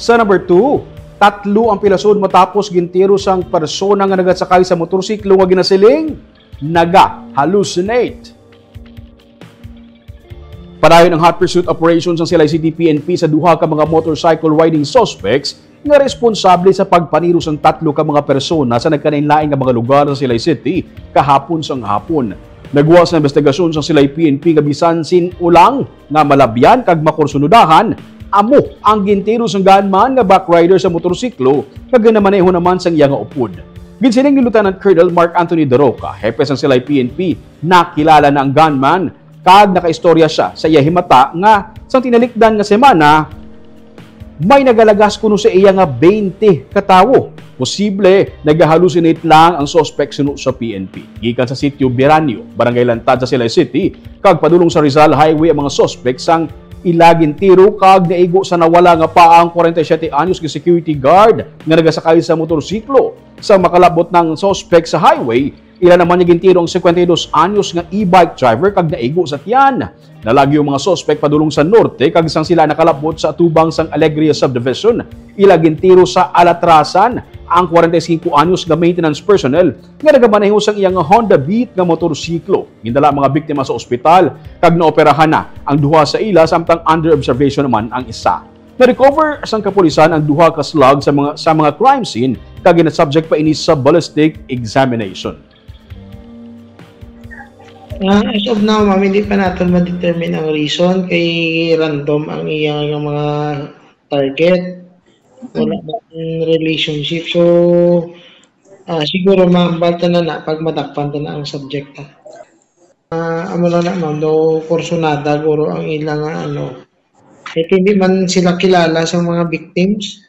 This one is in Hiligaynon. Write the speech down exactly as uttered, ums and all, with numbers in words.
Sa number two, tatlo ang pilason matapos gintiro sang persona nga nagasakay sa motorsiklo nga ginasiling naga-hallucinate. Padayon ang hot pursuit operation sang Silay City P N P sa duha ka mga motorcycle riding suspects nga responsable sa pagpaniro sang tatlo ka mga persona sa nagkalainlain nga mga lugar sa Silay City kahapon sang hapon. Nagwa sa investigasyon sang Silay P N P nga bisan sin ulang nga malabyan kag makursunodahan, amo ang gintiro sang gunman nga backrider sa motorsiklo nga ginamaneho naman sang iya nga upod. Ginsiling ni Lieutenant Colonel Mark Anthony Daroca, hepe sang Silay P N P, nakilala na ang gunman kag nakaistorya siya sa iya himata nga sang tinalikdan nga semana, may nagalagas kuno sa iya nga twenty ka tawo. Posible, nagahalusinate lang ang suspect suno sa P N P. Gikan sa sitio Biranyo, Barangay Lantad sa Silay City, kag padulong sa Rizal Highway ang mga suspect sang ila gintiro kag naigo sa nawala nga paa ang forty-seven anyos nga security guard nga nagasakay sa motorsiklo. Sa makalabot ng suspect sa highway, ila naman nga gintiro ang fifty-two anyos nga e-bike driver kag naigo sa tiyan. Nalagyo ang mga suspect padulong sa norte kag sang sila nakalabot sa atubang sang Alegria Subdivision, ila gintiro sa alatrasan ang forty-five anyos nga maintenance personnel nga nagamaneho sang iya nga Honda Beat nga motorsiklo. Gindala ang mga biktima sa ospital kag naoperahan na ang duha sa ila, samtang under observation naman ang isa. Na-recover sang kapulisan ang duha ka slug sa mga, sa mga crime scene kag gina-subject pa ini sa ballistic examination. Ah, as of now, ma'am, hindi pa natin ma-determine ang reason kay random ang iyang mga target. Wala man relationship. So, ah, siguro maambal ta na na pag madakpan ta na ang subject. Ah, amo lang na, ma'am, do kursunada guro ang ilang, ah, ano. Kay hindi man sila kilala sa mga victims.